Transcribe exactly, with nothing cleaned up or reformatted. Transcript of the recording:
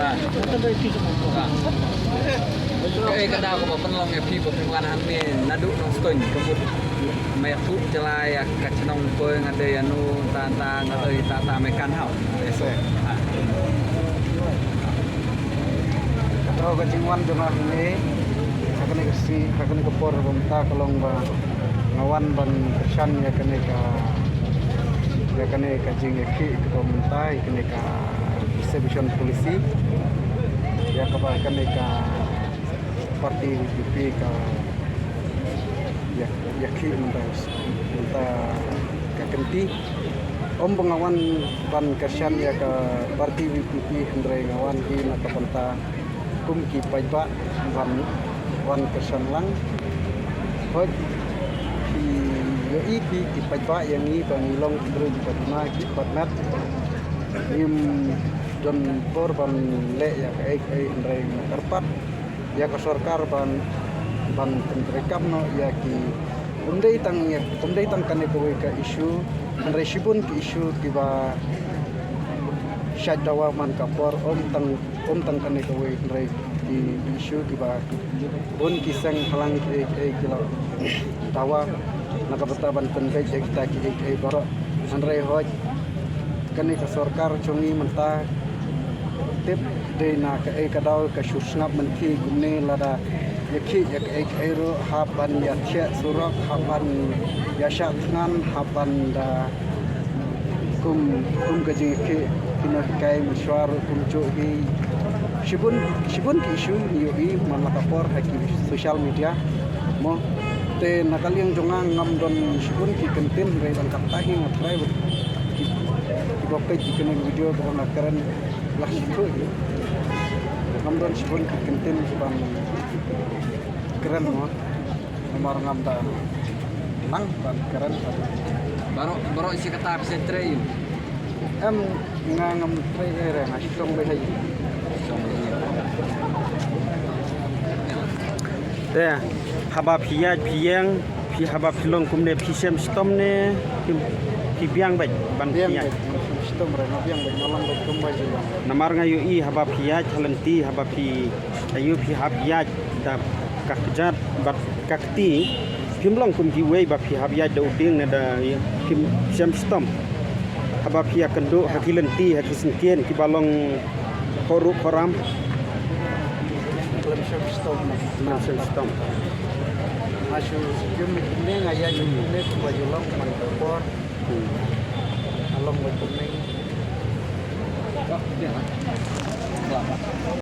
Kaei ka daw kaba pynlong ïa phi ba phi wan hangne naduh Nongstoiñ ka mut me ïathuh jylla ïa ka chnong poi nga dei ïa nu ta ta nga dei ta ta me kan haw. Ka daw ka jingwan jong nga hangne ha kane ka sngi ha kane ka por ba mynta ka long ba nga wan ban kyrshan ïa kane ka ïa kane ka jingïakhih kaba mynta ïa kane ka reservation policy ïa kaba kane ka party V P P ka ïa ïakhih mynta mynta ka kynti. Ym ba nga wan ban kyrshan ïa ka party V P P hynrei nga wan hi na ka bynta kum ki paidbah ban wan kyrshan lang. Hooid phi ïohi phi ki paidbah ïa ngi ba ngi long ki briew kiba duna kiba dmat. Ngim don por ban leh ïa kaei kaei hynrei nga kyrpad ïa ka sorkar ban ban pyntreikam noh ïa ki ym dei tang ïa ym dei tang kane kawei ka issue hynrei shibun ki issue kiba shait dawa man ka por ym tang ym tang kane kawei hynrei ki issue kiba bun ki seng halang kiei kiei ki la dawa na ka bynta ban pynbeit ïa kita kiei kiei baroh. Hynrei hooid kane ka sorkar jong ngi mynta tip dei na kaei ka daw ka shu sngap mynthi kumne lada ïakhih ïa kaei kaei ruh hap ban ïathiah surok hap ban ïashah thngan hap ban da kum kum ka jingïakhih kino ki kai mynshuwa ruh kumjuh hi shibun shibun ki issue ngi ïohi man la ka por ha ki social media mo. Te na ka liang jong nga ngam don shibun ki kyntien hynrei tang katta hi nga tharai bad ki kiba peit ïa kane ka video kaba nga kren la shu tharai ngam don shibun ki kyntien kiban kren mo. Namar ngam da nang ban kren. Baroh baroh shi katta phi sa trei. Em nga ngam trei ei re nga shong beit. Te haba phi ïaid phi ïeng phi haba phi long kumne phi shem shitom ne phi phi biang beit ban phi Biang ïaid. Beit, shitom re nga biang beit nga long beit kumba ju long. Namar nga ïohi haba phi ïaid ha lynti haba phi ayu phi hap ïaid da ka kjat bad ka kti phim long kum kiwei ba phi hap ïaid da u dieng ne da phim shem shitom. Haba phi ïakynduh ha ki lynti ha ki syngkien kiba long khoruh khoram. Khlem shem shitom. Khlem shem shitom. Nga shu sngewthuh kumne nga ïaid kumne kumba ju long man ka por. Hmm. Nga long beit kumne.